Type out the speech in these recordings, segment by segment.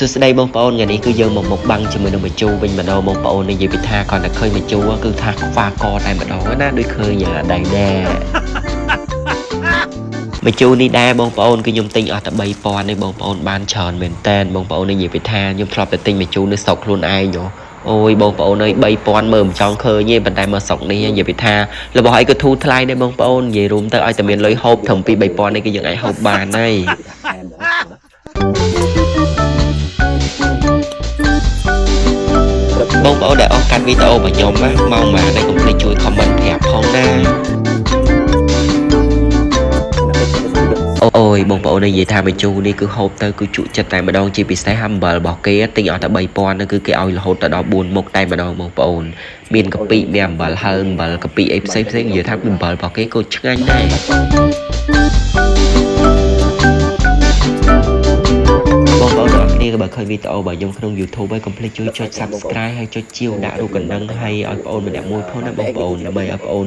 សួស្តីបងប្អូនថ្ងៃនេះគឺយើងមកមុខបាំងជាមួយនឹងម្ជូរវិញម្ដងបងប្អូននិយាយពីថាគ្រាន់តែឃើញម្ជូរគឺថាខ្វះកតែម្ដងណាដូចឃើញដៃណែម្ជូរនេះដែរបងប្អូនគឺខ្ញុំទិញអស់តែ3000ទេបងប្អូនបានច្រើនមែនតើបងប្អូននិយាយពីថាខ្ញុំធ្លាប់តែទិញម្ជូរនៅស្រុកខ្លួនឯងហ៎អូយបងប្អូនអើយ3000មើលមិនចង់ឃើញទេប៉ុន្តែមកស្រុកនេះនិយាយពីថារបស់អីក៏ធូរថ្លៃដែរបងប្អូននិយាយរួមទៅឲ្យតែមានលុយហូបត្រឹម2 3000នេះគឺយើងអាចហូបបានហើយ បងប្អូនដែលអស់កាត់វីដេអូរបស់ខ្ញុំណាម៉ោងម៉ាដែលកុំភ្លេចជួយ comment ប្រាប់ផងណាអូយបងប្អូននិយាយថាម្ជូរនេះគឺហូបទៅគឺជក់ចិត្តតែម្ដងជាពិសេសអំបិលរបស់គេទិញអស់តែ3000នោះគឺគេឲ្យរហូតទៅដល់4មុខតែម្ដងបងប្អូនមានកាពិមានអំបិលហឹរអំបិលកាពិអីផ្សេងផ្សេងនិយាយថាអំបិលរបស់គេក៏ឆ្ងាញ់ដែរបងប្អូនទាំងអស់គ្នាក៏បើឃើញវីដេអូរបស់ខ្ញុំក្នុង YouTube ហើយកុំភ្លេចជួយចុច Subscribe ហើយចុចជាវដាក់រូបកណ្ដឹងហើយឲ្យបងប្អូនម្នាក់មួយផងណាបងប្អូនដើម្បីឲ្យបងប្អូន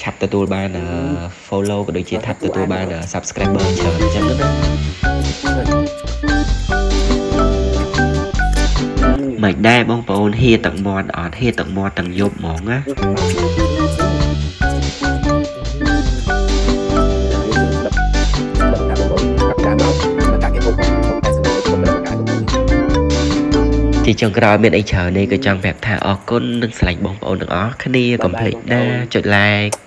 ឆាប់ទទួលបាន follow ក៏ដូចជាឆាប់ទទួលបាន Subscriber ច្រើនអញ្ចឹងណាមិនដែរបងប្អូនហៀទឹកមាត់អត់ហៀទឹកមាត់ទាំងយប់ហ្មងណា ជាចុងក្រោយមានអីច្រើននេះក៏ចង់ប្រាប់ថាអរគុណនិងស្រឡាញ់បងប្អូនទាំងអស់គ្នាកុំភ្លេចណាចុច like